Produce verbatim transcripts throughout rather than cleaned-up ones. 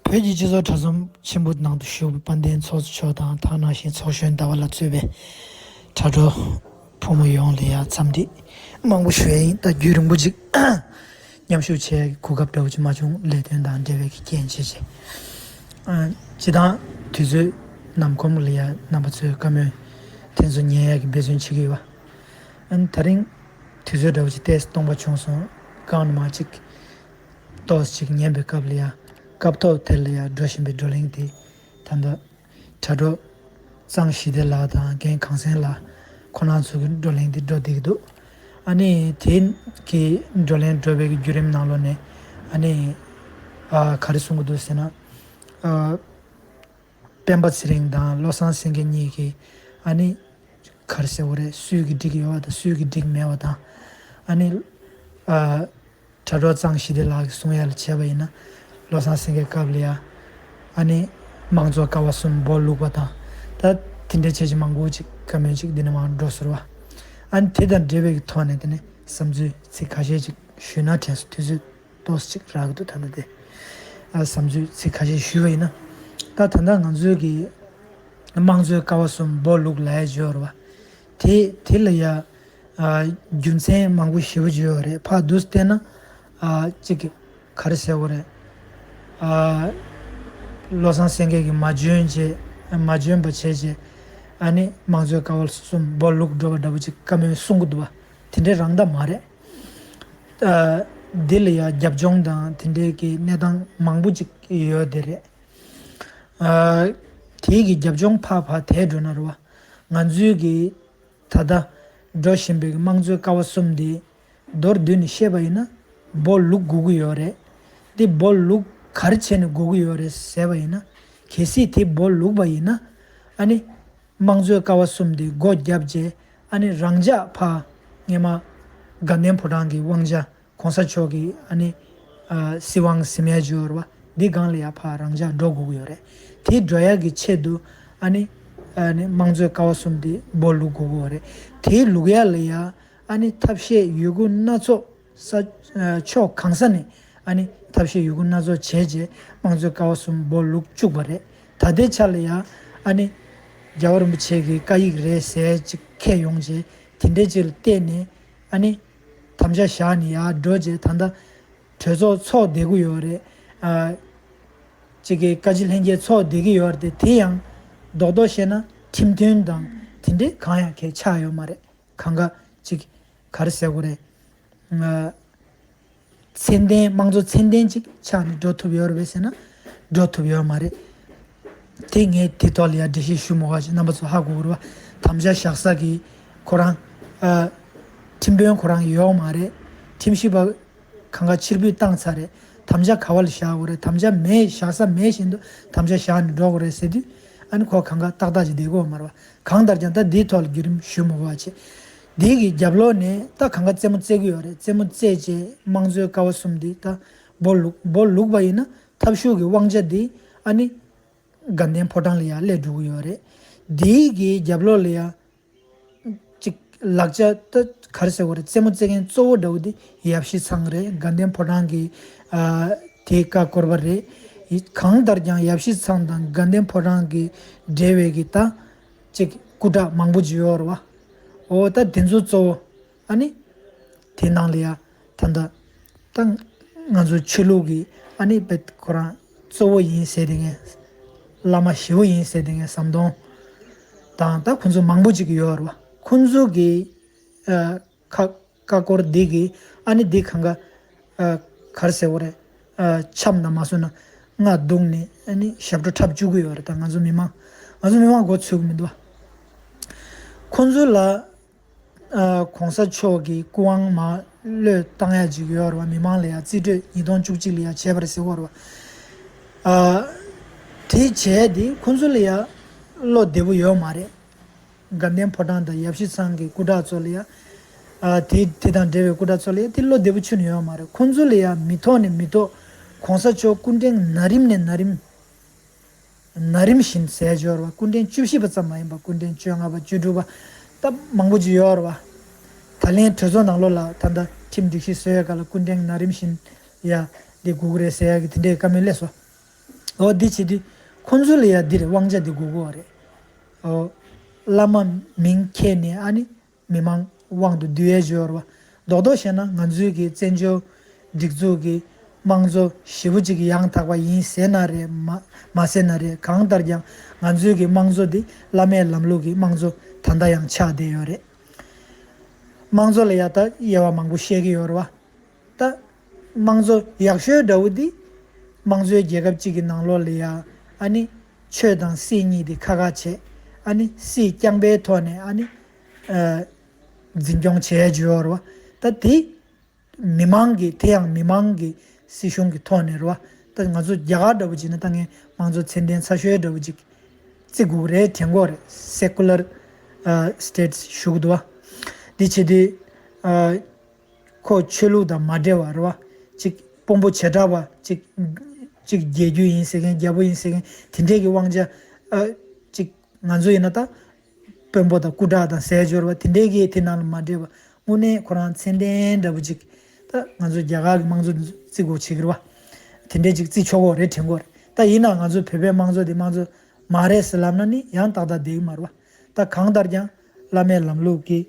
བོད་ཀྱི་སྤྱི་ཚོགས་གྲྭ་ཚང་ཆེན་པོ་ནང་དུ་བཞུགས་པའི་དཔལ་ལྡན་ཚོགས་གཙོ་མཆོག་དང་། ད་ག་ནང་བཞིན་ཚོགས་གཞོན་ཟླ་བ་ལགས་གཙོས་པའི་དྲ་གྲོགས་ཕོ་མོ་ཡོངས་ལ་ཡང་འཚམས་འདྲི་མང་པོ་ཞུ་ཡ་ཡིན། ད་རྒྱུན་རིང་པོ་ཅིག་མཉམ་ཞུགས་བྱེད་ཡ་གི་གོ་སྐབས་འདྲ་བོ་ཅིག་མ་བྱུང་། ལས་དོན་དང་འབྲེལ་བའི་གི་རྐྱེན་བྱས་བྱས། ཨ། སྤྱིར་བཏང་དུས་ཚོད་ནམ་གོམས་ལ་ཡང་རྣམ་པ་ཚོས་བཀའ་མོལ་དེ་ཚོ་ཉན་ཡ་གི་འབད་བརྩོན་བྱེད་ཀྱི་ཡོད་པ། ཨ་ནི་དེ་རིང་དུས་ཚོད་འདྲ་བོ་ཅིག་ཏོག་ཙམ་སྟོང་པ་བྱུང་སོང་། གང་ནས་མར་ཅིག་ཏོག་ཙམ་ཅིག་ཉན་པའི་སྐབས་ལ་ཡང་སྐབས་ཐོག་དེ་ལ་ཡང་འགྲོ་བཞིན་པའི་བགྲོ་གླེང་དེ། ད་ལྟ་དྲ་གྲོགས་གཙང་ཞི་བདེ་ལགས་དང་རྒན་གངས་སེང་ལགས་ཁོང་རྣམ་ཚོ་གི་བགྲོ་གླེང་དེ་འགྲོ་བསྡད་ཀྱི་འདུག། ཨ་ནི་དེ་གི་བགྲོ་གླེང་འགྲོ་བའི་གི་བརྒྱུད་རིམ་ནང་ལོགས་ནས། ཨ་ནི་ཨ། ག་རེ་གསུང་གི་འདུག་ཟེར་ན། ཨ། སྤེན་པ་ཚེ་རིང་དང་བློ་བཟང་སེང་གེ་གཉིས་ཀྱིས་ཨ་ནི་ག་རེ་ཟེར་དགོས་རེད། སུས་ཀྱིས་འགྲིག་ཡོད་པ་དང་སུས་ཀྱིས་འགྲིག་མེད་པ་དང་། ཨ་ནི་ཨ། དྲ་གྲོགས་གཙང་ཞི་བདེ་ལགས་ཀྱིས་གསུང་ཡ་ལ་བྱས་པ་ཡིན་ན། བློ་བཟང་སེང་གེ་སྐབས་ལ་ཡ་ཨ་ནི་དམངས་གཙོ་ཀ་བ་གསུམ་སྦོ་ལུག་པ་དང་། ད་དེ་འདྲའི་ཆེ་ཆེ་མང་པོ་ཅིག་བཀའ་མོལ་ཅིག་འདི་ནས་མར་འགྲོ་ཟེར་བ། ཨ་ནི་དེ་དང་འབྲེལ་བའི་གི་ཐོག་ནས་དེ་ནས་བསམ་ཚུལ་ཚིག་ཁ་ཤས་ཅིག་ཞུས་ན་དྲན་སོང་། དུས་ཚོད་ཏོག་ཙམ་ཅིག་རག་གི་འདུག། ད་ལྟ་དེ། ཨ། བསམ་ཚུལ་ཚིག་ཁ་ཤས་ཞུས་པ་ཡིན་ན། ད་ད་ལྟ་ང་ཚོའི་གི་དམངས་གཙོའི་ཀ་བ་གསུམ་སྦོ་ལུག་ལབ་ཡ་ཅིག་ཡོད་རེད་བ། དེ་དེ་ལ་ཡ། ཨ། རྒྱུ་མཚན་མང་པོ་ཞེ་པོ་ཅིག་ཡོད་རེད། ཕར་འདུག་བལྟས་ན། ཨ། གཅིག་གི་ག་རེ་ཟེར་དགོས་རེད། ཨ། བློ་བཟང་སེང་གེ་གིས་མ་འཇོན་བྱས། མ་འཇོན་པ་བྱས་བྱས། ཨ་ནི་དམངས་གཙོའི་ཀ་བ་གསུམ་སྦོ་ལུག་འགྲོ་བ་འདྲ་པོ་ཅིག་བཀའ་མོལ་གསུང་གི་འདུག་བ། དེ་འདྲའི་རང་ད་མ་རེད། ཨ། འདི་ལ་ཡང་རྒྱབ་ལྗོངས་དང་དེ་འདྲའི་གི་གནས་སྟངས་མང་པོ་ཅིག་ཡོད་དེ་རེད། ཨ། དེའི་གི་རྒྱབ་ལྗོངས་ཕར་ཕར་དེད་འགྲོ་ན་རེད་བ། ང་ཚོའི་གི་ད་ལྟ་འགྲོ་བཞིན་པའི་གི་དམངས་གཙོའི་ཀ་བ་གསུམ་འདི་མདོར་བསྡུས་ནས་བཤད་པ་ཡིན་ན་སྦོ་ལུག་དགོས་ཀྱི་ཡོད་རེད། འདི་སྦོ་ལུག་ག་རེ་བྱས་ནས་དགོས་ཀྱི་ཡོད་རེད་ཟེར་བ་ཡིན་ན། གལ་སྲིད་དེ་སྦོ་ལུག་པ་ཡིན་ན། ཨ་ནི། དམངས་གཙོའི་ཀ་བ་གསུམ་དེ་སྒོ་བརྒྱབ་རྗེས། ཨ་ནི་རང་འཇགས་ཕར་སྔས་མ་དགའ་ལྡན་ཕོ་བྲང་གི་དབང་ཆ། གོང་ས་མཆོག་གི་ཨ་ནི། ཨ། སྲིད་དབང་ཟིན་ཡ་ཅིག་ཡོད་རེད་བ། འདི་སྒང་ལ་ཡ་ཕར་རང་འཇགས་འགྲོ་དགོས་ཀྱི་ཡོད་རེད། དེ་འགྲོ་ཡ་གི་ཆེད་དུ། ཨ་ནི། ཨ་ནི་དམངས་གཙོའི་ཀ་བ་གསུམ་དེ་སྦོ་ལུག་དགོས་ཀྱི་ཡོད་རེད། དེ་ལུག་ཡ་ལ་ཡ། ཨ་ནི་ཐབས་ཤེས་ཡོད་རྒུ་སྣ་ཚོགས་ས། ཨ། ཕྱོགས་གང་ས་ནས། ཨ་ནི་ཐབས་ཤེས་ཡོད་རྒུ་སྣ་ཚོགས་བྱས་རྗེས་དམངས་གཙོའི་ཀ་བ་གསུམ་སྦོ་ལུག་བཅུག་པ་རེད། ད་ལྟའི་ཆ་ལ་ཡང་། ཨ་ནི་རྒྱལ་བ་རིན་པོ་ཆེ་གི་བཀའ་ཡིག་རེད་ཟེར་ཅིག་ཁྱེར་ཡོང་རྗེས། དེ་འདྲའི་ཅིག་ལ་བལྟས་ནས། ཨ་ནི་དམ་བཅའ་བཞག་ནས་ཡར་འགྲོ་རྗེས། ད་ལྟ་གྲོས་ཚོགས་ཚོགས་བསྡད་ཀྱི་ཡོད་རེད། ཨ། ཅིག་གི་བཀའ་སྤྱི་ལྷན་རྒྱས་ཚོགས་བསྡད་ཀྱི་ཡོད་རེད་དེ། དེ་ཡང་རྡོག་རྡོག་བཤད་ན་ཁྲིམས་མཐུན་དང་དེ་འདྲའི་གང་ཡང་གལ་ཆགས་ཡོད་མ་རེད། གང་ག་ཅིག་ག་རེ་ཟེར་དགོས་རེད། ཨ། ཚད་ལྡན། དམངས་གཙོ་ཚད་ལྡན་ཅིག་ཆགས་ནས་འགྲོ་ཐུབ་ཡོད་རེད་པས་ཟེར་ན་འགྲོ་ཐུབ་ཡོད་མ་རེད། དེ་ངས་དེ་ཐོག་ལ་ཡང་འགྲེལ་བཤད་ཞུ་མི་དགོས་པ་ཅིག་རྣམ་པ་ཚོ་ཧ་གོ་གི་རེད་བ། དམ་བཅའ་བཞག་ས་གི་ཁོ་རང་། ཨ། ཁྲིམས་དཔོན་ཁོ་རང་ཡོད་མ་རེད། ཁྲིམས་ཞིབ་པ་གང་ག་ཕྱིར་འབུད་བཏང་ཚར་རེད། དམ་བཅའ་ག་བ་ལ་བཞག་དགོས་རེད། དམ་བཅའ་མེད། བཞག་ས་མེད་བཞིན་དུ་དམ་བཅའ་བཞག་ནས་འགྲོ་དགོས་རེད་ཟེར་དུས། ཨ་ནི་ཁོ་གང་ག་ཏག་ཏག་ཅིག་བསྡད་ཀྱི་ཡོད་མ་རེད་བ། གང་ལྟར་ཀྱང་ད་འདིའི་ཐོག་ལ་བརྒྱུད་རིམ་ཞུ་མི་དགོས་པ་བྱས། འདི་གི་རྒྱབ་ལོགས་ནས་ད་གང་ག་རྩེད་མོ་རྩེ་གི་ཡོད་རེད། རྩེད་མོ་རྩེས་བྱས་དམངས་གཙོའི་ཀ་བ་གསུམ་འདི་ད་སྦོ་ལུག་སྦོ་ལུག་པ་ཡིན་ན་ཐབས་ཤུགས་ཀྱི་དབང་ཆ་འདི་ཨ་ནི་དགའ་ལྡན་ཕོ་བྲང་ལ་ཡང་སླེབས་འགྲོ་གི་ཡོད་རེད། འདི་གི་རྒྱབ་ལོགས་ལ་ཡང་ཅིག་ལག་ཆ་ད་ག་རེ་ཟེར་དགོས་རེད། རྩེད་མོ་རྩེ་མཁན་གཙོ་བོ་འདྲ་བོ་འདི་ཡབ་གཞིས་ཚང་རེད། དགའ་ལྡན་ཕོ་བྲང་གི། ཨ། དེའི་ཀ་བཀོར་བ་རེད། གང་ལྟར་ཀྱང་ཡབ་གཞིས་ཚང་དང་དགའ་ལྡན་ཕོ་བྲང་གི་འབྲེལ་བའི་གི་ད་ཅིག་སྐུ་དྲག་མང་པོ་ཅིག་ཡོད་རེད་བ། འོ་ད་དེ་ཚོ་གཙོ་བོ། ཨ་ནི་དེ་ནང་ལ་ཡ་ད་ལྟ་ད་ང་ཚོ་ཆོས་ལུགས་ཀྱི། ཨ་ནི་བེད་ཁོ་རང་གཙོ་བོ་ཡིན་ཟེར་དེ་ངས། བླ་མ་ཞེ་པོ་ཡིན་ཟེར་དེ་ངས། ཟམ་གདོང་དང་ད་ཁོ་ཚོ་མང་པོ་ཅིག་ཡོད་རེད་བ། ཁོ་ཚོ་གི། ཨ། ཁ་ཁ་སྐོར་འདི་གི། ཨ་ནི་འདི་གང་ག། ཨ། ག་རེ་ཟེར་དགོས་རེད། ཨ། འཆམ་ན་མ་སོང་ན་རྔ་བརྡུངས་ནས། ཨ་ནི་ཞབས་བྲོ་འཁྲབ་བཅུག་གི་ཡོད་རེད། ད་ང་ཚོ་མི་མང་། ང་ཚོ་མི་མང་མགོ་ཚོས་གི་མི་འདུག་བ། ཁོ་ཚོ་ལ། ཨ། གོང་ས་མཆོག་གི་སྐུ་དབང་མར་བློས་བཏང་ཡ་ཅིག་ཡོད་རེད་བ། མི་མང་ལ་ཡ་རྩིས་སྤྲོད་ཉིས་སྟོང་བཅུ་གཅིག་ལ་ཡ་བྱས་པ་རེད་ཟེར་གི་ཡོད་རེད་བ། ཨ། དེ་བྱས་དེ་ཁོ་ཚོ་ལ་ཡ་བློ་བདེ་པོ་ཡོད་མ་རེད། དགའ་ལྡན་ཕོ་བྲང་དང་ཡབ་གཞིས་ཚང་གི་སྐུ་དྲག་ཚོ་ལ་ཡ། ཨ། དེ་དེ་དང་འབྲེལ་བའི་སྐུ་དྲག་ཚོ་ལ་ཡ་དེ་བློ་བདེ་པོ་ཁྱོན་ནས་ཡོད་མ་རེད། ཁོ་ཚོ་ལ་ཡ་མི་ཐོག་ནས་མི་ཐོག་གོང་ས་མཆོག་སྐུ་ཕྲེང་ན་རིམ་ནས་ན་རིམ། ན་རིམ་བཞིན་ཟེར་ཡ་ཅིག་ཡོད་རེད་བ། སྐུ་ཕྲེང་བཅུ་བཞི་པ་ཙམ་མ་ཡིན་པ། སྐུ་ཕྲེང་བཅོ་ལྔ་པ། བཅུ་དྲུག་པ། ད་མང་པོ་ཅིག་ཡོད་རེད་བ། ད་ལན་གྲོས་ཚོགས་ནང་ལོགས་ལ་ད་ལྟ་ཁྲིམས་སྒྲིག་གཞི་བཟོ་ཡ་ག་ལ་སྐུ་ཕྲེང་ན་རིམ་བཞིན་ཡ་འདི་དགོས་ཀྱི་རེད་ཟེར་ཡ་གི་དེ་འདྲའི་བཀའ་མོལ་སླེབས་སོང་། འོ་འདི་བྱེད་དུས་ཁོང་ཚོ་ལ་ཡ་འདི་རེད། དབང་ཆ་འདི་དགོས་ཀྱི་ཡོད་རེད། འོ་བླ་མ་མིང་འཁྱེར་ནས་ཨ་ནི་མི་མང་དབང་དུ་བསྡུ་ཡས་བྱེད་ཡོད་རེད་བ། རྡོག་རྡོག་བཤད་ན་ང་ཚོའི་གི་བཙན་བྱོལ་སྒྲིག་འཛུགས་ཀྱི་དམངས་གཙོ་ཞེ་པོ་ཅིག་ཡང་དག་པ་ཡིན་ཟེར་ན་རེད། མ་མ་ཟེར་ན་རེད། གང་ལྟར་ཀྱང་ང་ཚོའི་གི་དམངས་གཙོ་འདི་བླ་མའི་ལམ་ལུགས་ཀྱི་དམངས་གཙོ་ད་ལྟ་ཡང་ཆགས་བསྡད་ཡོད་རེད། དམངས་གཙོ་ལ་ཡ་ད་དབྱེ་བ་མང་པོ་བཤད་ཀྱི་ཡོད་རེད་བ། ད་དམངས་གཙོ་ཡག་ཤོས་འདྲ་བོ་འདི་དམངས་གཙོའི་རྒྱལ་ཁབ་ཅིག་གི་ནང་ལོགས་ལ་ཡ་ཨ་ནི་ཆོས་དང་སྲིད་གཉིས་དེ་ཁ་ཁ་བྱས། ཨ་ནི་སྲིད་རྐྱང་པའི་ཐོག་ནས་ཨ་ནི་ཨ་འཛིན་སྐྱོང་བྱས་ཡོད་རེད་བ། ད་དེ་མི་མང་གི་དེ་ཡང་མི་མང་གི་སྲིད་གཞུང་གི་ཐོག་ནས་རེད་བ། ད་ང་ཚོ་རྒྱ་གར་འདྲ་བོ་ཅིག་ན་ད་ངས་དམངས་གཙོ་ཚད་ལྡན་ཚ་ཤོས་འདྲ་བོ་ཅིག་བརྩི་དགོས་རེད་དྲན་གྱི་ཡོད་རེད། སེ་ཀུ་ལར་སི་ཊེ་ཊི་ཞུ་གི་འདུག་བ། འདི་བྱེད་དུས་ཨ་ཁོ་ཆོས་ལུགས་དང་མ་འབྲེལ་བ་རེད་བ། ཅིག་དཔོན་པོ་བྱེ་བྲག་པ་ཅིག་ཅིག་རྒྱལ་རྒྱུ་ཡིན་ཟེར་མཁན། རྒྱལ་པོ་ཡིན་ཟེར་མཁན་དེ་འདྲས་ཀྱི་དབང་ཆ་ཨ་ཅིག་ང་ཚོ་ཡིན་ན་ད་དཔོན་པོ་དང་སྐུ་དྲག་དང་ཟེར་སྦྱོར་བ་དེ་འདྲས་ཀྱི་དེ་ནང་ལ་མ་འདྲེས་པ། དངོས་གནས་ཁོ་རང་ཚད་ལྡན་འདྲ་པོ་ཅིག་ད་ང་ཚོ་རྒྱ་གར་གྱི་དམངས་གཙོ་འདི་ཚོ་བརྩི་དགོས་བྱེད་ཀྱི་རེད་བ། དེ་འདྲས་ཅིག་བརྩི་ཆོག་གི་རེད་དྲན་གྱི་ཡོད་རེད། ད་ཡིན་ན་ང་ཚོ་བོད་པའི་དམངས་གཙོ་འདི་དམངས་གཙོ་མ་རེད་ཟེར་ལབ་ན་ནི་ཡང་ཏག་ཏག་བསྡད་ཀྱི་མ་རེད་བ། ད་གང་ལྟར་ཀྱང་བླ་མའི་ལམ་ལུགས་ཀྱི་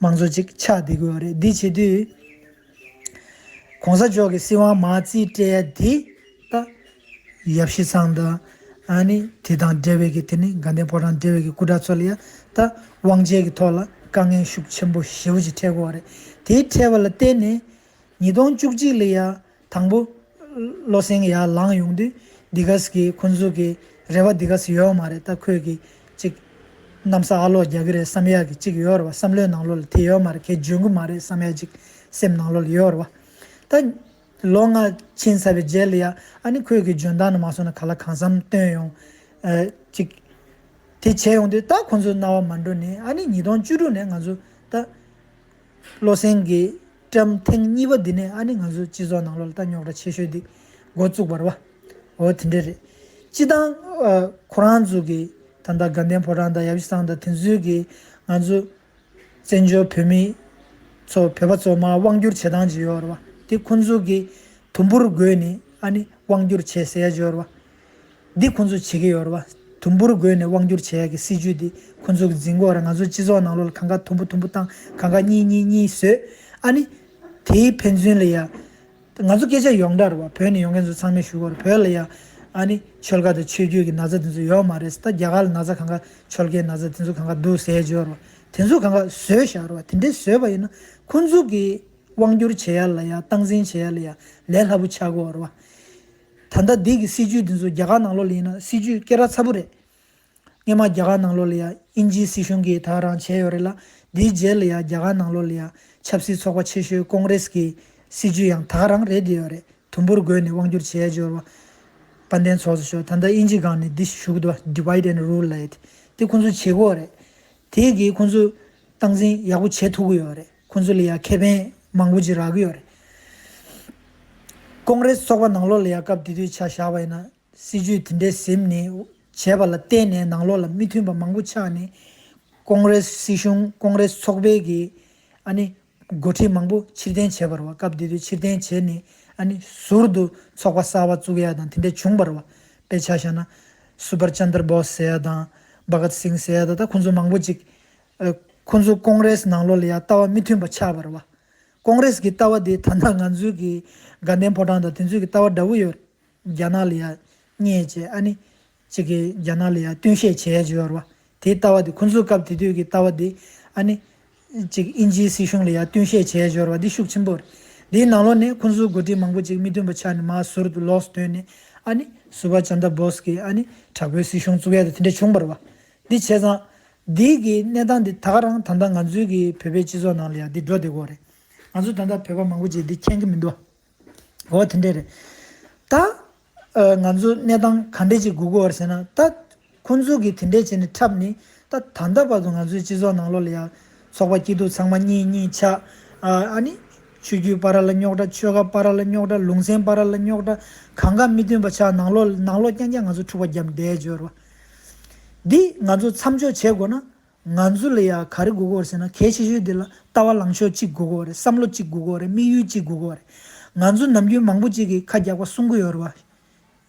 དམངས་གཙོ་ཅིག་ཆགས་བསྡད་ཀྱི་ཡོད་རེད། འདི་བྱེད་དུས་གོང་ས་མཆོག་གི་སྲིད་དབང་མར་རྩིས་སྤྲད་ཡ་འདི་ད་ཡབ་གཞིས་ཚང་དང་ཨ་ནི་དེ་དང་འབྲེལ་བའི་གི་དེ་ནི་དགའ་ལྡན་ཕོ་བྲང་འབྲེལ་བའི་གི་སྐུ་དྲག་ཚོ་ལ་ཡ་ད་དབང་ཆའི་གི་ཐོག་ལ་དཀའ་ངལ་ཤུགས་ཆེན་པོ་ཞེ་པོ་ཅིག་འཕྲད་ཀྱི་ཡོད་རེད། དེའི་འཕྲད་པ་ལ་བརྟེན་ནས་ཉིས་སྟོང་བཅུ་གཅིག་ལ་ཡ་དང་པོ་བློ་སེང་ཡར་ལངས་ཡོང་དུས་འདི་ག་ས་གི་ཁོང་ཚོ་གི་རེ་བ་འདི་ག་ས་ཡོད་མ་རེད། ད་ཁོས་གི་ཅིག་གནམ་ས་ཨ་ལོག་རྒྱག་གི་རེད་བསམ་ཡག་གི་ཅིག་ཡོད་རེད་བ། བསམ་བློའི་ནང་ལོགས་ལ་དེ་ཡོད་མ་རེད། ཁྱེད་འཇོན་གི་མ་རེད་བསམ་ཡག་ཅིག་སེམས་ནང་ལོགས་ལ་ཡོད་རེད་བ། ད་ལོ་ལྔ་ཕྱིན་ཚར་བའི་རྗེས་ལ་ཡ་ཨ་ནི་ཁོས་གི་འཇོན་ཐང་ནི་མ་སོང་ན་ག་ལ་གང་འཚམ་བཏོན་ཡོང་ཨ་ཅིག་དེ་བྱས་ཡོང་དུས་ད་ཁོང་ཚོའི་རྣ་བ་མ་འགྲོ་ནས་ཨ་ནི་ཉིས་སྟོང་བཅུ་དྲུག་ནས་ང་ཚོ་ད་བློ་སེང་གི་ཊརམ་ཐེངས་གཉིས་པ་འདི་ནས་ཨ་ནི་ང་ཚོ་སྤྱི་ཚོགས་ནང་ལོགས་ལ་ད་རྙོག་དྲ་ཆེ་ཤོས་འདི་འགོ་བཙུགས་པ་རེད་བ། འོ་དེ་འདྲས་རེད། སྤྱི་བཏང་ཨ་ཁོ་རང་ཚོ་གི་ད་ལྟ་དགའ་ལྡན་ཕོ་བྲང་དང་ཡབ་གཞིས་ཚང་དང་དེ་ཚོའི་གི་ང་ཚོ་བཙན་བྱོལ་བོད་མི་ཚོ་བོད་པ་ཚོ་མར་དབང་བསྒྱུར་བྱེད་སྟངས་ཅིག་ཡོད་རེད་བ། དེ་ཁོང་ཚོ་གི་དུམ་བུར་བགོས་ནས་ཨ་ནི་དབང་བསྒྱུར་བྱེད་ཟེར་ཡ་ཅིག་ཡོད་རེད་བ། འདི་ཁོང་ཚོས་བྱེད་ཀྱི་ཡོད་རེད་བ། དུམ་བུར་བགོས་ནས་དབང་བསྒྱུར་བྱེད་ཡག་གི་སྲིད་ཇུས་འདི་ཁོང་ཚོ་གིས་འཛིན་གྱི་ཡོད་རེད། ང་ཚོ་སྤྱི་ཚོགས་ནང་ལོགས་ལ་གང་ག་དུམ་བུ་དུམ་བུ་བཏང་། གང་ག་གཉིས་གཉིས་གཉིས་བཟོས། ཨ་ནི་དེའི་ཕན་ཚུན་ལ་ཡ། ང་ཚོ་སྐད་ཆ་ཡོངས་གྲགས་རེད་བ། བོད་ནས་ཡོང་མཁན་ཚོ་ཚང་མས་ཞུ་གི་ཡོད་རེད། བོད་ལ་ཡ་ཨ་ནི་ཆོལ་ཁ་དང་ཆོས་བརྒྱུད་ཀྱི་ན་ཚ་དེ་ཚོ་ཡོད་མ་རེད། ད་རྒྱ་གར་ལ་ན་ཚ་གང་ག་ཆོལ་ཁའི་ན་ཚ་དེ་ཚོ་གང་ག་འདུག་ཟེར་ཡ་ཅིག་ཡོད་རེད་བ། དེ་ཚོ་གང་ག་བཟོས་བཞག་རེད་བ། དེ་འདྲས་བཟོས་པ་ཡིན་ན་ཁོང་ཚོ་གིས་དབང་བསྒྱུར་བྱེད་ཡ་ལ་ཡ་སྟངས་འཛིན་བྱེད་ཡ་ལ་ཡ་ལས་སླ་པོ་ཆགས་ཀྱི་ཡོད་རེད་བ། ད་ལྟ་འདི་གི་སྲིད་ཇུས་འདི་ཚོ་རྒྱ་གར་ནང་ལོགས་ལ་ཡིན་ན་སྲིད་ཇུས་སྐད་གྲགས་ཚ་པོ་རེད། སྔོན་མ་རྒྱ་གར་ནང་ལོགས་ལ་ཡ་དབྱིན་ཇིའི་སྲིད་གཞུང་གིས་ད་ག་རང་བྱས་ཡོད་རེད་ལ། འདིའི་རྗེས་ལ་ཡ་རྒྱ་གར་ནང་ལོགས་ལ་ཡ་ཆབ་སྲིད་ཚོགས་པ་ཆེ་ཤོས་ཀོང་རེས་ཀྱི་སྲིད་ཇུས་ཡང་ད་ག་རང་རེད་བསྡད་ཡོད་རེད། དུམ་བུར་བགོས་ནས་དབང་བསྒྱུར་བྱས་ཡོད་རེད་བ། དཔལ་ལྡན་ཚོགས་གཙོ་མཆོག་ད་ལྟ་དབྱིན་ཇི་སྒང་ནས་འདི་ཞུ་གི་འདུག་བ། Divide and Rule ལབ་ཡ་དེ། དེ་ཁོང་ཚོས་བྱེད་ཀྱི་ཡོད་རེད། དེ་གིས་ཁོང་ཚོས་སྟངས་འཛིན་ཡག་པོ་བྱེད་ཐུབ་ཀྱི་ཡོད་རེད། ཁོང་ཚོ་ལ་ཡ་ཁེ་ཕན་མང་པོ་ཅིག་རག་གི་ཡོད་རེད། ཀོང་རེས་ཚོགས་པ་ནང་ལོགས་ལ་ཡ་སྐབས་དེ་དུས་ཆ་བཞག་པ་ཡིན་ན། སྲིད་ཇུས་དེ་འདྲའི་ཟིན་ནས་བྱས་པ་ལ་བརྟེན་ནས་ནང་ལོགས་ལ་མི་མཐུན་པ་མང་པོ་ཆགས་ནས། ཀོང་རེས་སྲིད་གཞུང་ཀོང་རེས་ཚོགས་པའི་གི་ཨ་ནི་འགོ་ཁྲིད་མང་པོ་ཕྱིར་འཐེན་བྱས་པ་རེད་བ། སྐབས་དེ་དུས་ཕྱིར་འཐེན་བྱས་ནས་ཨ་ནི་ཟུར་དུ་ཚོགས་པ་གསར་པ་བཙུགས་ཡ་དང་དེ་འདྲ་བྱུང་བ་རེད་བ། དཔེ་ཆ་བཞག་ན་སུ་བར་ཅན་དར་བོས་ཟེར་ཡ་དང་བྷ་གཏ་སིང་ཟེར་ཡ་དང་ད་ཁོང་ཚོ་མང་པོ་ཅིག་ཨ་ཁོང་ཚོ་ཀོང་རེས་ནང་ལོགས་ལ་ཡ་ལྟ་བ་མི་མཐུན་པ་ཆགས་པ་རེད་བ། ཀོང་རེས་ཀྱི་ལྟ་བ་དེ་ད་ལྟ་ང་ཚོའི་གི་དགའ་ལྡན་ཕོ་བྲང་དང་དེ་ཚོའི་གི་ལྟ་བ་འདྲ་བོ་ཡོད་རེད། རྒྱ་ནག་ལ་ཡ་བརྙས་བྱས་ཨ་ནི་ཅིག་གི་རྒྱ་ནག་ལ་ཡ་བསྟུན་བཤལ་བྱས་ཡ་ཅིག་ཡོད་རེད་བ། དེའི་ལྟ་བ་དེ་ཁོང་ཚོའི་སྐབས་དེ་དུས་ཀྱི་ལྟ་བ་དེ་ཨ་ནི་ཅིག་དབྱིན་ཇིའི་སྲིད་གཞུང་ལ་ཡ་བསྟུན་བཤལ་བྱས་ཡ་ཅིག་ཡོད་རེད་བ། འདི་ཤུགས་ཆེན་པོ་རེད། འདིའི་ནང་ལོགས་ནས་ཁོང་ཚོའི་འགོ་ཁྲིད་མང་པོ་ཅིག་མི་མཐུན་པ་ཆགས་ནས་མར་ཟུར་དུ་ལོགས་སུ་ཐོན་ནས་ཨ་ནི་སུ་བྷ་ཅན་དར་བྷོས་ཀྱི་ཨ་ནི་དྲག་པོའི་སྲིད་གཞུང་བཙུགས་ཡ་དེ་དེ་འདྲ་བྱུང་བ་རེད་བ། འདི་བྱས་ཙང་འདི་གི་གནས་སྟངས་འདི་ད་ག་རང་ད་ལྟ་ང་ཚོའི་གི་བོད་པའི་སྤྱི་ཚོགས་ནང་ལ་ཡ་འདི་འགྲོ་བསྡད་ཀྱི་ཡོད་རེད། ང་ཚོ་ད་ལྟ་བོད་པ་མང་པོ་ཅིག་འདི་མཁྱེན་གི་མི་འདུག་འོ་དེ་འདྲས་རེད། ད་ཨ་ང་ཚོ་གནས་སྟངས་ག་འདྲས་ཅིག་དགོས་ཀྱི་ཡོད་རེད་ཟེར་ན། ད་ཁོང་ཚོ་གིས་དེ་འདྲས་བྱས་ནས་འཁྲབ་ནས་ད་ད་ལྟ་བར་དུ་ང་ཚོའི་སྤྱི་ཚོགས་ནང་ལོགས་ལ་ཡ་ཚོགས་པ་སྐྱིད་སྡུག་ཚང་མ་གཉིས་གཉིས་ཆགས། ཨ་ཨ་ནི་ཆོས་བརྒྱུད་བར་ལ་རྙོག་དྲ། ཆོལ་ཁ་བར་ལ་རྙོག་དྲ། ལུང་ཚན་བར་ལ་རྙོག་དྲ། གང་ག་མི་མཐུན་པ་ཆགས། ནང་ལོགས་ནང་ལོགས་རྐྱང་རྐྱང་ང་ཚོ་འཁྲུག་པ་བརྒྱབ་བསྡད་ཡོད་རེད་བ། འདི་ང་ཚོ་མཚམས་འཇོག་བྱེད་དགོས་ན། ང་ཚོ་ལ་ཡ་ག་རེ་དགོས་ཀྱི་ཡོད་རེད་ཟེར་ན། གལ་ཆེ་ཤོས་འདི་ལ་ལྟ་བ་ལངས་ཕྱོགས་གཅིག་དགོས་ཀྱི་ཡོད་རེད། བསམ་བློ་གཅིག་དགོས་ཀྱི་ཡོད་རེད། དམིགས་ཡུལ་གཅིག་དགོས་ཀྱི་ཡོད་རེད། ང་ཚོ་ནམ་རྒྱུན་མང་པོ་གཅིག་གིས་ཁ་རྒྱག་པ་གསུང་གི་ཡོད་རེད་བ།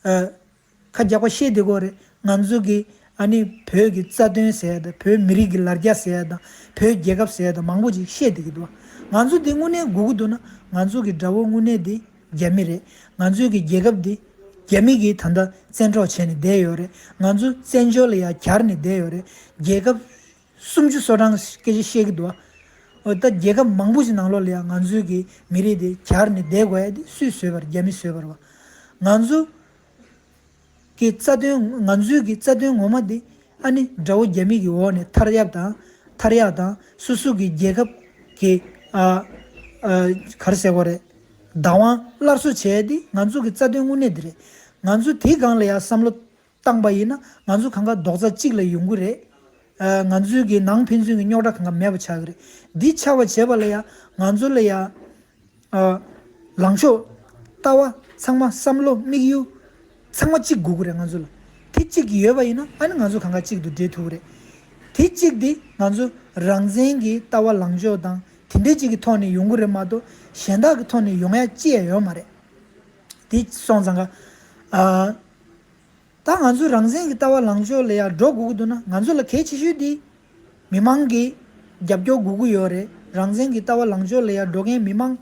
ཨ། ཁ་རྒྱག་པ་བཤད་བསྡད་ཀྱི་ཡོད་རེད། ང་ཚོ་གི་ཨ་ནི་བོད་ཀྱི་རྩ་དོན་ཟེར་ཡ་དང་། བོད་མི་རིགས་ཀྱི་ལར་རྒྱ་ཟེར་ཡ་དང་། བོད་རྒྱལ་ཁབ་ཟེར་ཡ་དང་། མང་པོ་ཅིག་བཤད་བསྡད་ཀྱི་འདུག་ང་ཚོ་འདི་དངོས་གནས་དགོས་ཀྱི་འདུག་ན། ང་ཚོ་གི་དགྲ་བོ་དངོས་གནས་འདི་རྒྱ་མི་རེད། ང་ཚོའི་གི་རྒྱལ་ཁབ་འདི་རྒྱ་མི་གིས་ད་ལྟ་བཙན་འཕྲོག་བྱས་ནས་བསྡད་ཡོད་རེད། ང་ཚོ་བཙན་བྱོལ་ལ་ཡ་གྱར་ནས་བསྡད་ཡོད་རེད། རྒྱལ་ཁབ་སུམ་ཅུ་སོ་གྲངས་སྐད་ཆ་བཤད་ཀྱི་འདུག་ཨ། འོ་ད་རྒྱལ་ཁབ་མང་པོ་ཞིག་ནང་ལོགས་ལ་ཡང་ང་ཚོའི་གི་མི་རིགས་དེ་གྱར་ནས་བསྡད་དགོས་ཡ་དེ་སུས་བཟོས་པ་རེད། རྒྱ་མིས་བཟོས་པ་རེད་བ། ང་ཚོ་གི་རྩ་དོན། ང་ཚོའི་གི་རྩ་དོན་ངོ་མ་དེ་ཨ་ནི་དགྲ་བོ་རྒྱ་མི་གི་འོག་ནས་ཐར་ཡག་དང་། ཐར་ཡག་དང་། སོ་སོ་གི་རྒྱལ་ཁབ་གི་ཨ་ཨ་ག་རེ་ཟེར་དགོས་རེད། བདག་དབང་སླར་གསོ་བྱས་ཏེ་ང་ཚོ་གི་རྩ་དོན་དངོས་གནས་དེ་རེད། ང་ཚོ་དེའི་སྒང་ལ་ཡང་བསམ་བློ་བཏང་པ་ཡིན་ན་ང་ཚོ་གང་ག་རྡོག་རྩ་གཅིག་ལ་ཡོང་གི་རེད། ཨ་ང་ཚོའི་གི་ནང་ཕན་ཚུན་གི་རྙོག་དྲ་གང་ག་མེད་པ་ཆགས་ཀྱི་རེད། འདི་ཆགས་པ་བྱེད་པ་ལ་ཡང་ང་ཚོ་ལ་ཡང་ཨ་ལངས་ཕྱོགས། ལྟ་བ་ཚང་མ། བསམ་བློ། དམིགས་ཡུལ་ཚང་མ་གཅིག་དགོས་ཀྱི་རེད་ང་ཚོ་ལ། དེ་གཅིག་ཡོད་པ་ཡིན་ན་ཨ་ནི་ང་ཚོ་གང་ག་གཅིག་ཏུ་འབྲེལ་ཐུབ་ཀྱི་རེད། དེ་གཅིག་དེ་ང་ཚོ་རང་བཙན་གྱི་ལྟ་བ་ལངས་ཕྱོགས་དང་དེ་འདྲའི་གཅིག་གི་ཐོག་ནས་ཡོང་གི་རེད་མ་གཏོགས་གཞན་དག་གི་ཐོག་ནས་ཡོང་ཡ་ཅི་ཡང་ཡོད་མ་རེད། དེ་སོང་ཙང་ག་ཨ། ད་ང་ཚོ་རང་བཙན་གྱི་ལྟ་བ་ལངས་ཕྱོགས་ལ་ཡང་འགྲོ་དགོས་ཀྱི་འདུག་ན། ང་ཚོ་ལ་གལ་ཆེ་ཤོས་དེ་མི་མང་གི་རྒྱབ་སྐྱོར་དགོས་ཀྱི་ཡོད་རེད། རང་བཙན་གྱི་ལྟ་བ་ལངས་ཕྱོགས་ལ་ཡང་འགྲོ་མཁན་མི་མང་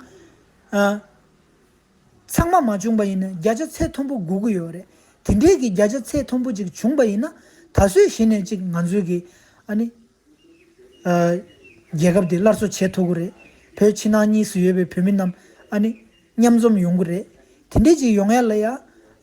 ཨ་ཚང་མ་མ་བྱུང་པ་ཡིན་ན་བརྒྱ་ཆ་ཚད་མཐོན་པོ་དགོས་ཀྱི་ཡོད་རེད། དེ་འདྲའི་གི་བརྒྱ་ཆ་ཚད་མཐོན་པོ་ཅིག་བྱུང་པ་ཡིན་ན་ད་གཟོད་གཞི་ནས་ཅིག་ང་ཚོའི་གི་ཨ་ནི། ཨ་རྒྱལ་ཁབ་དེ་སླར་གསོ་བྱེད་ཐུབ་ཀྱི་རེད། བོད་ཕྱི་ནང་གཉིས་སུ་ཡོད་པའི་བོད་མི་རྣམས་ཨ་ནི་མཉམ་འཛོམས་ཡོང་གི་རེད། དེ་འདྲས་ཅིག་ཡོང་ཡ་ལ་ཡ་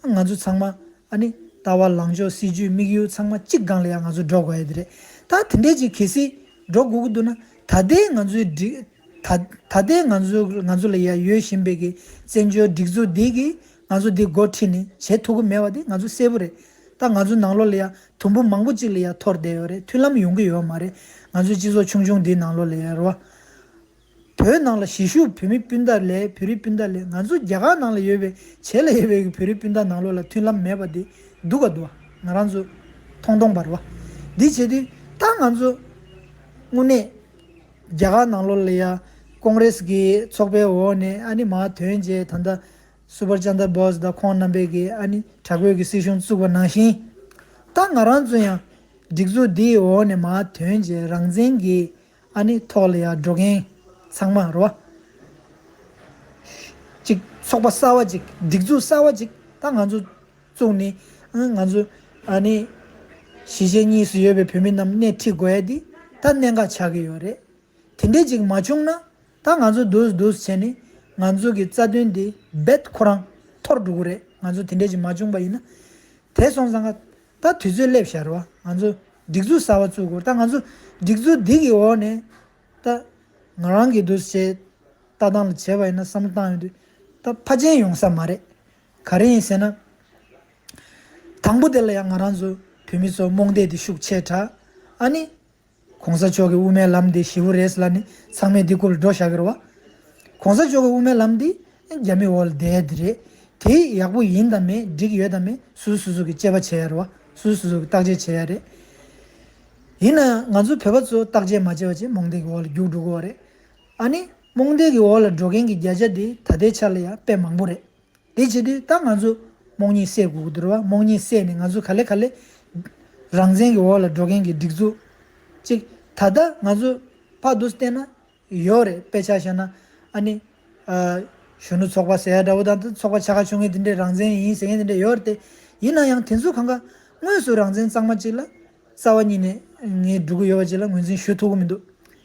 ང་ཚོ་ཚང་མ་ཨ་ནི་ལྟ་བ་ལངས་ཕྱོགས། སྲིད་ཇུས། དམིགས་ཡུལ་ཚང་མ་གཅིག་སྒང་ལ་ཡ་ང་ཚོ་འགྲོ་དགོས་ཡ་དེ་རེད། ད་དེ་འདྲས་ཅིག་གལ་སྲིད་འགྲོ་དགོས་ཀྱི་འདུག་ན་ད་ལྟའི་ང་ཚོའི་སྒྲིག་ད་ད་ལྟའི་ང་ཚོ་ང་ཚོ་ལ་ཡ་ཡོད་བཞིན་པའི་གི་བཙན་བྱོལ་སྒྲིག་འཛུགས་འདི་གིས་ང་ཚོ་འདི་འགོ་ཁྲིད་ནས་བྱེད་ཐུབ་ཀྱི་མེད་པ་དེ་ང་ཚོ་གསལ་པོ་རེད། ད་ང་ཚོ་ནང་ལོགས་ལ་ཡ་དུམ་བུ་མང་པོ་ཅིག་ལ་ཡ་འཐོར་བསྡད་ཡོད་རེད། མཐུན་ལམ་ཡོང་གི་ཡོད་མ་རེད། ང་ཚོའི་སྤྱི་ཚོགས་ཆུང་ཆུང་འདིའི་ནང་ལོགས་ལ་ཡ་རེད་བ། བོད་ནང་ལ་གཞིས་བཞུགས་བོད་མི་སྤུན་ཟླ་ལས། བོད་རིགས་སྤུན་ཟླ་ལས། ང་ཚོ་རྒྱ་གར་ནང་ལ་ཡོད་པའི་བྱེས་ལ་ཡོད་པའི་བོད་རིགས་སྤུན་ཟླ་ནང་ལོགས་ལ་མཐུན་ལམ་མེད་པ་འདི་སྡུག་ག་འདུག་བ། ང་རང་ཚོ་མཐོང་མཐོང་པ་རེད་བ། འདི་བྱེད་དུས་ད་ང་ཚོ་དངོས་གནས་རྒྱ་གར་ནང་ལོགས་ལ་ཡ་ཀོང་རེས་ཀྱི་ཚོགས་པའི་འོག་ནས་ཨ་ནི་མར་ཐོན་རྗེས་ད་ལྟ་སུ་བར་ཅན་དར་བྷོ་སི་དང་ཁོང་རྣམ་པས་ཀྱི་ཨ་ནི་དྲག་པོའི་གི་སྲིད་གཞུང་བཙུགས་པ་ནང་བཞིན། ད་ང་རང་ཚོ་ཡང་སྒྲིག་འཛུགས་འདིའི་འོག་ནས་མར་ཐོན་རྗེས་རང་བཙན་གྱི་ཨ་ནི་ཐོག་ལ་ཡང་འགྲོ་མཁན་ཚང་མ་རོ། ཅིག་ཚོགས་པ་གསར་བ་ཅིག་སྒྲིག་འཛུགས་གསར་བ་ཅིག་ད་ང་ཚོ་བཙུགས་ནས་ཨ་ང་ཚོ་ཨ་ནི་གཞིས་བྱེས་གཉིས་སུ་ཡོད་པའི་བོད་མི་རྣམས་སྣེ་ཁྲིད་དགོས་ཡ་འདི་ད་གནད་འགག་ཆགས་ཀྱི་ཡོད་རེད། དེ་འདྲས་ཅིག་མ་བྱུང་ན་ད་ང་ཚོ་འདུག་འདུག་བྱས་ནས་ང་ཚོ་གི་རྩ་དོན་འདི་རྦད་ཁོ་རང་འཐོར་འགྲོ་གི་རེད། ང་ཚོ་དེ་འདྲས་ཅིག་མ་བྱུང་པ་ཡིན་ན། དེ་སོང་ཙང་ད་དུས་ཚོད་སླེབས་ཤག་རེད་བ། ང་ཚོ་སྒྲིག་འཛུགས་གསར་བ་བཙུགས་དགོས། ད་ང་ཚོ་སྒྲིག་འཛུགས་འདི་གི་འོག་ནས་ད་ང་རང་གི་འདུག་བྱས་ལྟ་སྟངས་ལ་བྱས་པ་ཡིན་ན་བསམ་བློ་བཏང་ཡོང་དུས་ད་ཕར་ཕྱིན་ཡོང་ས་མ་རེད། ག་རེ་ཡིན་ཟེར་ན། དང་པོ་དེ་ལ་ཡང་ང་རང་ཚོ་བོད་མི་ཚོ་རྨོངས་དད་དེ་ཤུགས་ཆེ་དྲགས། ཨ་ནི། གོང་ས་མཆོག་གི་དབུ་མའི་ལམ་འདི་ཞེ་པོ་རེད་ཟེར་ལབ་ནས་ཚང་མས་འདི་སྐོར་ལ་འགྲོ་བཞག་གི་རེད་བ། གོང་ས་མཆོག་གི་དབུ་མའི་ལམ་འདི་རྒྱ་མི་འོག་ལ་བསྡད་ཡ་འདི་རེད། དེ་ཡག་པོ་ཡིན་དང་མེད། འགྲིག་ཡོད་དང་མེད། སོ་སོ་སོ་སོ་གི་དཔྱད་པ་བྱེད་ཡ་རེད་བ། སོ་སོ་སོ་སོ་གི་བརྟག་དཔྱད་བྱེད་ཡ་རེད། ཡིན་ན་ང་ཚོ་བོད་པ་ཚོ་བརྟག་དཔྱད་མ་བྱས་པ་བྱས་རྨོངས་དད་ཀྱི་འོག་ལ་རྒྱུགས་འགྲོ་གི་ཡོད་རེད། ཨ་ནི་རྨོངས་དད་ཀྱི་འོག་ལ་འགྲོ་མཁན་གྱི་བརྒྱ་ཆ་འདི་ད་ལྟའི་ཆ་ལ་ཡང་དཔེ་མང་པོ་རེད། དེ་བྱེད་དུས་ད་ང་ཚོ་རྨོངས་གཉིད་སད་དགོས་ཀྱི་འདུག་རེད་བ། རྨོངས་གཉིད་སད་ནས་ང་ཚོ་ག་ལེ་ག་ལེ་རང་བཙན་གྱི་འོག་ལ་འགྲོ་མཁན་གྱི་སྒྲིག་འཛུགས་ཅིག་ད་ལྟ་ང་ཚོ་ཕར་འདུག་བལྟས་ན་ཡོད་རེད། དཔེ་ཆ་བཞག་ན་ཨ་ནི་ཨ་གཞོན་ནུ་ཚོགས་པ་ཟེར་ཡ་འདྲ་བོ་དང་། ཚོགས་པ་ཆ་ཁ་ཆུང་ངེས་དེ་འདྲས་རང་བཙན་ཡིན་ཟེར་མཁན་དེ་འདྲས་ཡོད་རེད་དེ། ཡིན་ན་ཡང་དེ་ཚོ་གང་ག་དངོས་སུ་རང་བཙན་གཙང་མ་ཅིག་ལ་རྩ་བ་ཉིད་ནས་ངས་འགྲོ་གི་ཡོད་པ་ཅིག་ལ་ངོས་འཛིན་ཞུ་ཐུབ་ཀྱི་མི་འདུག་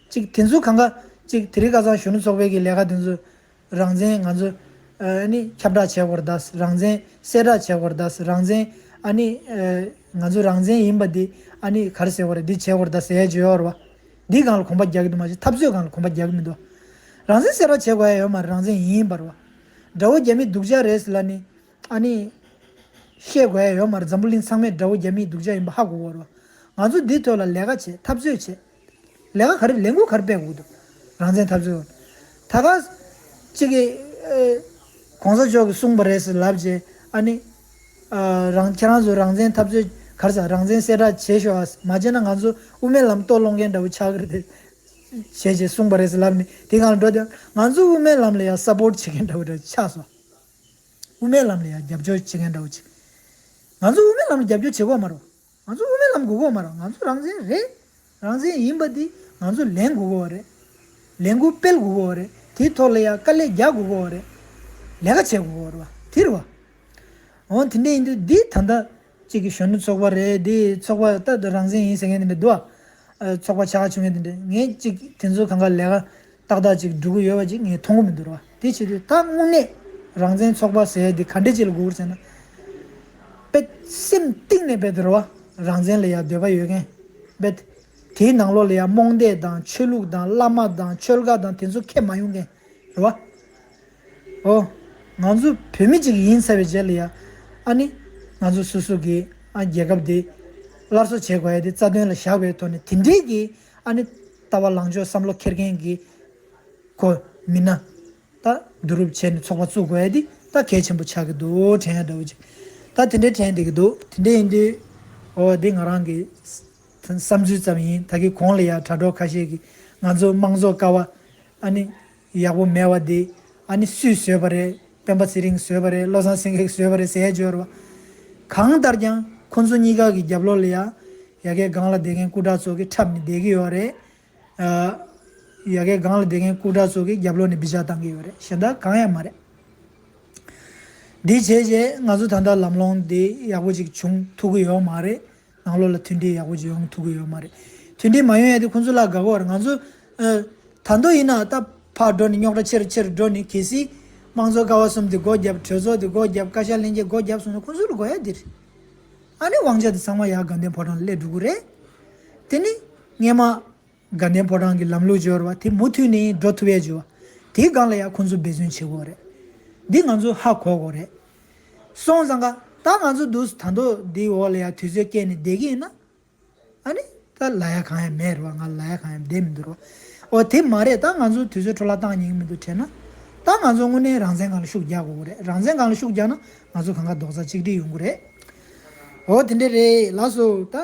ཅིག་དེ་ཚོ་གང་ག་ཅིག་དེ་རིང་ཁ་སང་གཞོན་ནུ་ཚོགས་པའི་གི་ལས་ཀ་དེ་ཚོ་རང་བཙན་ང་ཚོ་ཨ་ནི་ཁྱབ་བསྒྲགས་བྱེད་དགོས་རེད་ད། རང་བཙན་གསལ་བསྒྲགས་བྱེད་དགོས་རེད་ད། རང་བཙན་ཨ་ནི་ཨ་ང་ཚོ་རང་བཙན་ཡིན་པ་འདི་ཨ་ནི་ག་རེ་ཟེར་དགོས་རེད། འདི་བྱེད་དགོས་རེད་ད་ཟེར་ཡ་ཅིག་ཡོད་རེད་བ། འདི་སྒང་ལ་གོམ་པ་རྒྱག་གི་འདུག་མ་གཞི་འཐབ་རྩོད་སྒང་ལ་གོམ་པ་རྒྱག་གི་མི་འདུག་རང་བཙན་གསལ་བསྒྲགས་བྱེད་དགོས་ཡ་ཡོད་མ་རེད། རང་བཙན་ཡིན་པ་རེད་བ། དགྲ་བོ་རྒྱ་མི་སྡུག་ཅག་རེད་ཟེར་ལབ་ནི་ཨ་ནི་བཤད་དགོས་ཡ་ཡོད་མ་རེད། འཛམ་བུ་གླིང་ཚང་མས་དགྲ་བོ་རྒྱ་མིའི་སྡུག་ཅག་ཡིན་པ་ཧ་གོ་གི་ཡོད་རེད་བ། ང་ཚོ་འདིའི་ཐོག་ལ་ལས་ཀ་བྱེད། འཐབ་རྩོད་བྱེད། ལས་ཀ་ག་རེ་ལས་འགུལ་ག་རེ་སྤེལ་དགོས་འདུག་རང་བཙན་འཐབ་རྩོད། ད་ག་ཅིག་གི་ཨེ་གོང་ས་མཆོག་གིས་གསུངས་པ་རེད་ཟེར་ལབ་རྗེས་ཨ་ནི་ཨ་རང་ཁྱེད་རང་ཚོ་རང་བཙན་འཐབ་རྩོད་ག་རེ་ཟེར། རང་བཙན་གསལ་བསྒྲགས་བྱེད་ཤོག་ཨ། མ་བྱས་ན་ང་ཚོ་དབུ་མའི་ལམ་ལྟོ་སློང་མཁན་འདྲ་བོ་ཆགས་ཀྱི་རེད་དེ། བྱས་རྗེས་གསུངས་པ་རེད་ཟེར་ལབ་ནས་དེ་སྒང་ལ་འགྲོ་དུས་ང་ཚོ་དབུ་མའི་ལམ་ལ་ཡང་སབ་པོར་ཊི་བྱེད་མཁན་འདྲ་བོ་འདྲ་ཆགས་སོང་། དབུ་མའི་ལམ་ལ་ཡང་རྒྱབ་སྐྱོར་བྱེད་མཁན་འདྲ་བོ་ཅིག་ང་ཚོ་དབུ་མའི་ལམ་ལ་རྒྱབ་སྐྱོར་བྱེད་དགོས་མ་རེད། ང་ཚོ་དབུ་མའི་ལམ་དགོས་ཀྱི་མ་རེད། ང་ཚོ་རང་བཙན་རེད། རང་བཙན་ཡིན་པ་འདི་ང་ཚོ་ལེན་དགོས་ཀྱི་རེད། ལས་འགུལ་སྤེལ་དགོས་ཀྱི་རེད། དེའི་ཐོག་ལ་ཡང་དཀའ་ལས་རྒྱག་དགོས་ཀྱི་རེད། ལས་ཀ་བྱེད་དགོས་ཀྱི་རེད་བ། དེ་རེད་བ། འོ་དེ་འདྲ་ཡིན་དུས་འདི་ད་ལྟ་གཅིག་གི་གཞོན་ནུ་ཚོགས་པ་རེད། འདི་ཚོགས་པ་ད་རང་བཙན་ཡིན་ཟེར་མཁན་དེ་འདྲ་འདུག་ཨ། ཚོགས་པ་ཆགས་བྱུང་མཁན་དེ་འདྲ། ངས་གཅིག་དེ་ཚོ་གང་ག་ལས་ཀ་ཏག་ཏག་ཅིག་འགྲོ་གི་ཡོད་པ་ཅིག་ངས་མཐོང་གི་མི་འདུག་ར་བ། དེ་བྱེད་དུས་ད་དངོས་གནས་རང་བཙན་ཚོགས་པ་ཟེར་ཡ་དེ་ག་འདྲ་ཅིག་ལ་དགོས་ཟེར་ན། དཔེ་སེམས་གཏིང་ནས་དཔེ་དེ་ར་བ། རང་བཙན་ལ་ཡ་འདོད་པ་ཡོད་མཁན། དཔེ་དེའི་ནང་ལོགས་ལ་ཡ་རྨོངས་དད་དང་ཆོས་ལུགས་དང་བླ་མ་དང་ཆོལ་ཁ་དང་དེ་ཚོ་ཁས་མ་ཡོང་མཁན་ར་བ། ཨོ། ང་ཚོ་བོད་མི་གཅིག་ཡིན་ཚར་བའི་རྗེས་ལ་ཡ། ཨ་ནི། ང་ཚོ་སོ་སོ་གི་ཨ་རྒྱལ་ཁབ་དེ་སླར་གསོ་བྱེད་དགོས་ཡ་དེ་རྩ་དོན་ལ་བཞག་པའི་ཐོག་ནས་དེ་འདྲའི་གི་ཨ་ནི། ལྟ་བ་ལངས་ཕྱོགས་བསམ་བློ་འཁྱེར་མཁན་གྱི་ཁོ་མི་སྣ་ད་བསྡུ་རུབ་བྱས་ནས་ཚོགས་པ་བཙུགས་དགོས་ཡ་དེ་ད་གལ་ཆེན་པོ་ཆགས་ཀྱི་འདུག་དྲན་ཡ་འདྲ་བོ་ཅིག་ད་དེ་འདྲའི་དྲན་བསྡད་ཀྱི་འདུག་དེ་འདྲ་ཡིན་དུས། ཨོ་དེ་ང་རང་གི་བསམ་ཚུལ་ཙམ་ཡིན། ད་གི་གོང་ལ་ཡ་དྲ་གྲོགས་ཁ་ཤས་ཀྱིས་ང་ཚོ་དམངས་གཙོ་ཀ་བ་ཨ་ནི། ཡག་པོ་མེད་པ་དེ། ཨ་ནི་སུས་བཟོས་པ་རེད། སྤེན་པ་ཚེ་རིང་བཟོས་པ་རེད། བློ་བཟང་སེང་གེས་བཟོས་པ་རེད་ཟེར་ཡ་ཅིག་ཡོད་རེད་བ། གང་ལྟར་ཀྱང་ཁོ་ཚོ་གཉིས་ཀ་གི་རྒྱབ་ལོགས་ལ་ཡ། ཡ་གའི་སྒང་ལ་བསྡད་མཁན་སྐུ་དྲག་ཚོ་གིས་འཁྲབ་ནས་བསྡད་ཀྱི་ཡོད་རེད། ཨ། ཡ་གའི་སྒང་ལ་བསྡད་མཁན་སྐུ་དྲག་ཚོ་གིས་རྒྱབ་ལོགས་ནས་བི་ཇ་བཏང་གི་ཡོད་རེད། གཞན་དག་གང་ཡང་མ་རེད། འདི་བྱས་རྗེས་ང་ཚོ་ད་ལྟ་ལམ་ལྷོང་འདི་ཡག་པོ་ཅིག་བྱུང་ཐུབ་ཀྱི་ཡོད་མ་རེད། ནང་ལོགས་ལ་མཐུན་སྒྲིལ་ཡག་པོ་ཅིག་ཡོང་ཐུབ་ཀྱི་ཡོད་མ་རེད། མཐུན་སྒྲིལ་མ་ཡོང་ཡ་དེ་ཁོང་ཚོ་ལ་དགའ་གི་ཡོད་རེད། ང་ཚོ། ཨ། ད་དུང་ཡིན་ན་ད་ཕར་འགྲོ་ནས་རྙོག་དྲ་ཆེ་རུ་ཆེ་རུ་འགྲོ་ནས། གལ་སྲིད་དམངས་གཙོ་ཀ་བ་གསུམ་དེ་སྒོ་བརྒྱབ། གྲོས་ཚོགས་དེ་སྒོ་བརྒྱབ། བཀའ་ཤག་ལྷན་རྒྱས་སྒོ་བརྒྱབ་སོང་ན་ཁོང་ཚོ་ལ་དགོས་ཡ་དེ་རེད། ཨ་ནི་དབང་ཆ་དེ་ཚང་མ་ཡར་དགའ་ལྡན་ཕོ་བྲང་ལ་སླེབས་འགྲོ་གི་རེད། དེ་ནི་སྔས་མ། དགའ་ལྡན་ཕོ་བྲང་གི་ལམ་ལུགས་སྦྱོར་བ་དེ་མུ་མཐུད་ནས་འགྲོ་ཐུབ་ཡས་སྦྱོར་བ། དེའི་སྒང་ལ་ཡང་ཁོང་ཚོ་འབད་བརྩོན་བྱེད་དགོས་རེད། འདི་ང་ཚོ་ཧ་གོ་དགོས་རེད། སོང་ཙང་ཀ་ད་ང་ཚོ་འདུག་ད་དུང་འདིའི་འོག་ལ་ཡང་དུས་ཚོད་བསྐྱལ་ནས་བསྡད་ཀྱི་ཡིན་ན། ཨ་ནི་ད་ལབ་ཡ་གང་ཡང་མེད་རེད་བ། ང་ལབ་ཡ་གང་ཡང་བསྡད་མི་འདུག་རེད་བ། འོ་དེ་མ་རེད། ད་ང་ཚོ་དུས་ཚོད་འཕྲོ་བརླག་བཏང་ཉན་གྱི་མི་འདུག་དྲན་ན། ད་ང་ཚོ་དངོས་གནས་རང་བཙན་སྒང་ལ་ཤུགས་རྒྱག་དགོས་རེད། རང་བཙན་སྒང་ལ་ཤུགས་རྒྱག་ན་ང་ཚོ་གང་ག་རྡོག་རྩ་གཅིག་སྒྲིལ་ཡོང་གི་རེད། འོ་དེ་འདྲ་རེད། ལགས་སོ་ད།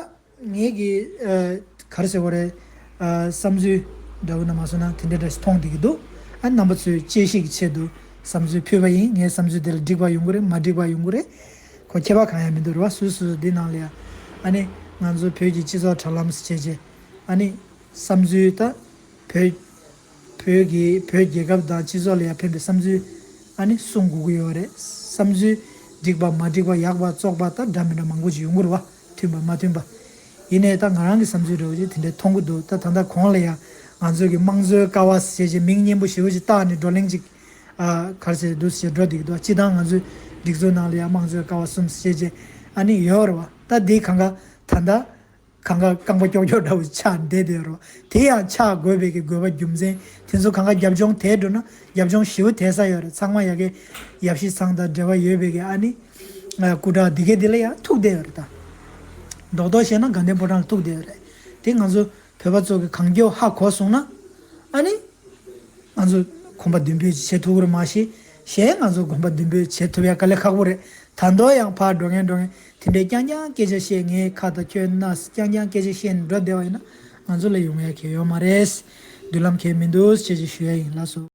ངེད་ཀྱི་ཨ། ག་རེ་ཟེར་དགོས་རེད། ཨ། བསམ་ཚུལ་འདྲ་བོ་ན་མ་སོང་ན་དེ་འདྲ་འདྲ་ཞིག་མཐོང་བསྡད་ཀྱི་འདུག་ཨ། རྣམ་པ་ཚོའི་དཔྱད་ཞིབ་ཀྱི་ཆེད་དུ་བསམ་ཚུལ་ཕུལ་བ་ཡིན། ངའི་བསམ་ཚུལ་དེ་ལ་འགྲིག་པ་ཡོང་གི་རེད། མ་འགྲིག་པ་ཡོང་གི་རེད། ཁོ་ཁྱད་པར་གང་ཡང་མི་འདུག་རེད་བ། སོ་སོ་འདི་ནང་ལ་ཡ། ཨ་ནི་ང་ཚོ་བོད་ཀྱི་སྤྱི་ཚོགས་དྲ་ལམ་ཟེར་བྱས་བྱས། ཨ་ནི་བསམ་ཚུལ་ད། བོད། བོད་ཀྱི་བོད་རྒྱལ་ཁབ་དང་སྤྱི་ཚོགས་ལ་ཡང་ཕན་པའི་བསམ་ཚུལ་ཨ་ནི་གསུང་དགོས་ཀྱི་ཡོད་རེད། བསམ་ཚུལ་འགྲིག་པ་མ་འགྲིག་པ་ཡག་པ་བཙོག་པ་ད་འདྲ་མི་འདྲ་མང་པོ་ཞིག་ཡོང་གི་རེད་བ། མཐུན་པ་མ་མཐུན་པ། ཡིན་ནའི་ད་ང་རང་གི་བསམ་ཚུལ་འདྲ་བོ་ཅིག་དེ་འདྲ་མཐོང་གི་འདུག་ད་ད་ལྟ་གོང་ལ་ཡང་ང་ཚོ་གི་དམངས་གཙོའི་ཀ་བ་ཞེས་བྱས་མིང་སྙན་པོ་ཞེ་པོ་ཅིག་བཏགས་ནས་བགྲོ་གླེང་ཅིག་ཨ། ག་རེ་ཟེར་འདུག་ཟེར་འགྲོ་བསྡད་ཀྱི་འདུག་སྤྱིར་བཏང་ང་ཚོའི་སྒྲིག་འཛུགས་ནང་ལ་ཡང་དམངས་གཙོའི་ཀ་བ་གསུམ་ཞེས་བྱས་ཨ་ནི་ཡོད་རེད་བ། ད་འདི་གང་ག་ད་ལྟ། གང་ག་རྐང་པ་ཀྱོག་ཀྱོག་འདྲ་བོ་ཆགས་བསྡད་དེ་རོ། དེ་ཡང་ཆགས་དགོས་པའི་གི་དགོས་པ་རྒྱུ་མཚན་དེ་ཚོ་གང་ག་རྒྱབ་ལྗོངས་དེ་འགྲོ་ན་རྒྱབ་ལྗོངས་ཞེ་པོ་དེ་ས་ཡོད་རེད། ཚང་མ་ཡ་གི་ཡབ་གཞིས་ཚང་དང་འབྲེལ་བ་ཡོད་པའི་གི་ཨ་ནི། སྐུ་དྲག་འདི་གའི་འདི་ལ་ཡང་ཐུག་བསྡད་ཡོད་རེད་ད། རྡོག་རྡོག་བཤད་ན་དགའ་ལྡན་ཕོ་བྲང་ལ་ཐུག་བསྡད་ཡོད་རེད། དེ་ང་ཚོ་བོད་པ་ཚོ་གི་གང་མགྱོགས་ཧ་གོ་སོང་ན་ཨ་ནི། ང་ཚོ་གོམ་པ་མདུན་སྤོས་བྱེད་ཐུབ་ཀྱི་རེད་མ་གཞི། གཞན་ང་ཚོ་གོམ་པ་མདུན་སྤོས་བྱེད་ཐུབ་ཡ་དཀའ་ལས་ཁག་པོ་རེད། ད་དུང་ཡང་ཕར་འགྲོ་མཁན་འགྲོ་མཁན་དེ་འདྲའི་རྐྱང་རྐྱང་སྐད་ཆ་བཤད། ངའི་ཁ་དང་ཁྱོད་སྣ་རྐྱང་རྐྱང་སྐད་ཆ་བཤད་ནས་འགྲོ་བསྡད་པ་ཡིན་ན་ང་ཚོ་ལ་ཡོང་ཡ་གང་ཡང་ཡོད་མ་རེད། མདུན་ལམ་གང་ཡང་མི་འདུག་ཅེས་ཅིག་ཞུ་ཡ་ཡིན། ལགས་སོ།